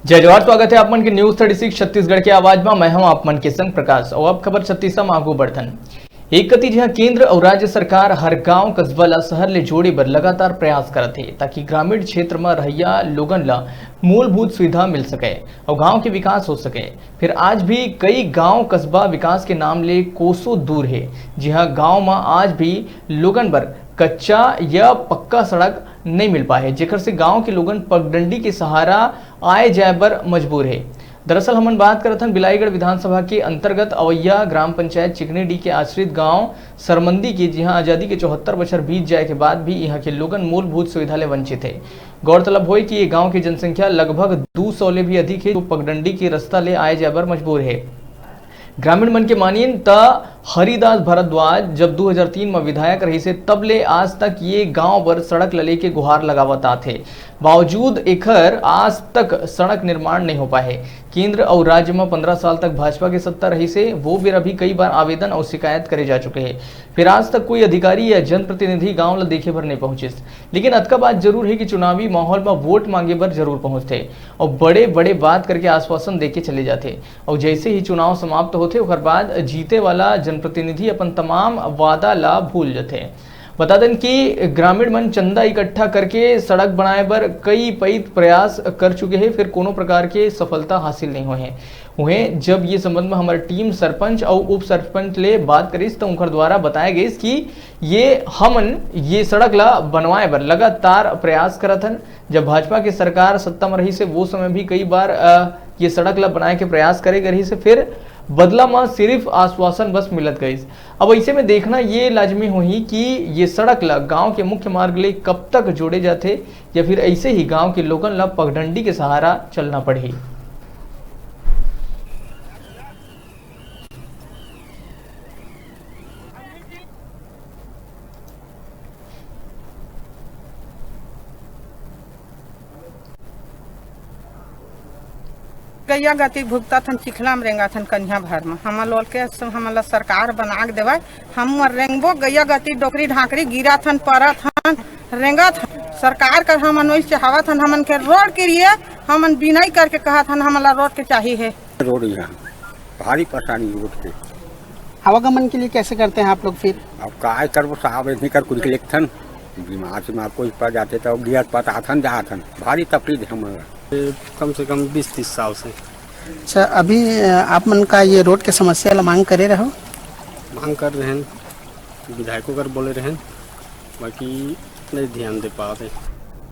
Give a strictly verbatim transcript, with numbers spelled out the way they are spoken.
जय जोहार, स्वागत हे आप मन के News Thirty Six छत्तीसगढ़ के आवाज म। मैं हूं आप मन के संग प्रकाश। अउ अब खबर छत्तीसा म आगू बढ़थन। एक कति जिहां केंद्र अउ राज्य सरकार हर गांव कस्बा ल शहर ले जोड़े बर लगातार प्रयास करत हे, ताकि ग्रामीण क्षेत्र म रहइया लोगन ल मूलभूत सुविधा मिल सके अउ गांव के विकास हो सके। फिर आज भी कई गांव कस्बा विकास के नाम ले कोसों दूर हे, जिहां गांव म आज भी लोगन बर कच्चा या पक्का सड़क नइ मिल पाए हे, जेकर से गांव के लोगन पगडंडी के सहारा आए जाए बर मजबूर हे। दरअसल हमन बात करत हन बिलाईगढ़ विधानसभा के अंतर्गत अवैया ग्राम पंचायत चिकनीडीह के आश्रित गांव सरमंदी के, जिहां आजादी के चौहत्तर बछर बीत जाए के बाद भी इहां के लोगन मूलभूत सुविधा ले वंचित हे। गौरतलब होय कि ये गांव के जनसंख्या लगभग दू सौ ले भी अधिक हे, जो पगडंडी के रस्ता ले आए जाए बर मजबूर हे। ग्रामीण मन के मानिन त हरिदास भारद्वाज जब दू हज़ार तीन म विधायक रहिस हे, तब ले आज तक ये गांव बर सड़क ल लेके गुहार लगावत आत हे। बावजूद एखर आज तक सड़क निर्माण नइ हो पाए हे। केंद्र अउ राज्य म पन्द्रह साल तक भाजपा के सत्ता रहिस हे, वो बेरा भी कई बार आवेदन अउ शिकायत करे जा चुके हे। फिर आज तक कोई अधिकारी या जनप्रतिनिधि गांव ल देखे बर नइ पहुंचिस। लेकिन अतका बात जरूर हे कि चुनावी माहौल म वोट मांगे बर जरूर पहुंचथे अउ बड़े-बड़े बात करके आश्वासन देके चले जाथे। अउ जैसे ही चुनाव समाप्त होथे, ओकर बाद जीते वाला जनप्रतिनिधि अपन तमाम वादा ला भूल जथे। बता देन कि ग्रामीण मन चंदा इकट्ठा करके सड़क बनाए बर कई पइत प्रयास कर चुके हे, फिर कोनो प्रकार के सफलता हासिल नहीं होए हे। उहें, जब ये संबंध में हमर टीम सरपंच अउ उप सरपंच ले बात करिस, त उनकर द्वारा बताया गइस कि ये हमन ये सड़क ला बनवाए बर लगातार प्रयास करत हन। जब भाजपा के सरकार सत्ता में रहिस हे, वो समय भी कई बार, अ, ये सड़क ला बनाए के प्रयास करे गए रहिस हे, फिर बदला म सिर्फ आश्वासन बस मिलत गइस। अब ऐसे में देखना ये लाजमी होही कि ये सड़क ला गांव के मुख्य मार्ग ले कब तक जोड़े जाथे या फिर ऐसे ही गांव के लोगन ला पगडंडी के सहारा चलना पड़ही। गैया गति भुगतत हन, चिखला म रेंगत हन कनिहा भर म। हमन लोल के स-, हमन ल सरकार बना के देवय, हम रेंगबो। गैया गति डोकरी ढाकरी गिरत हन, परत हन, रेंगत हन। सरकार कर हमन वही चाहवत हन, हमन के रोड के लिए हमन बिनई करके कहत हन, हमन ल रोड के चाही हे। रोड यहाँ भारी परेशानी रोड के। आवागमन के लिए कैसे करते हैं आप लोग फिर? अब काय करबो साहब, इतनी कर कुछ लिखथन, बीमार से मार कोई पड़ जाते तो गिरत पताथन जाथन, भारी तकलीफ हमन ला। ये कम से कम बीस तीस साल से। अच्छा, अभी, अ, आप मन का ये रोड के समस्या ला मांग करे रहो? मांग कर रहे हैं, विधायकों कर बोले रहे हैं, बाकी नहीं ध्यान दे पाते।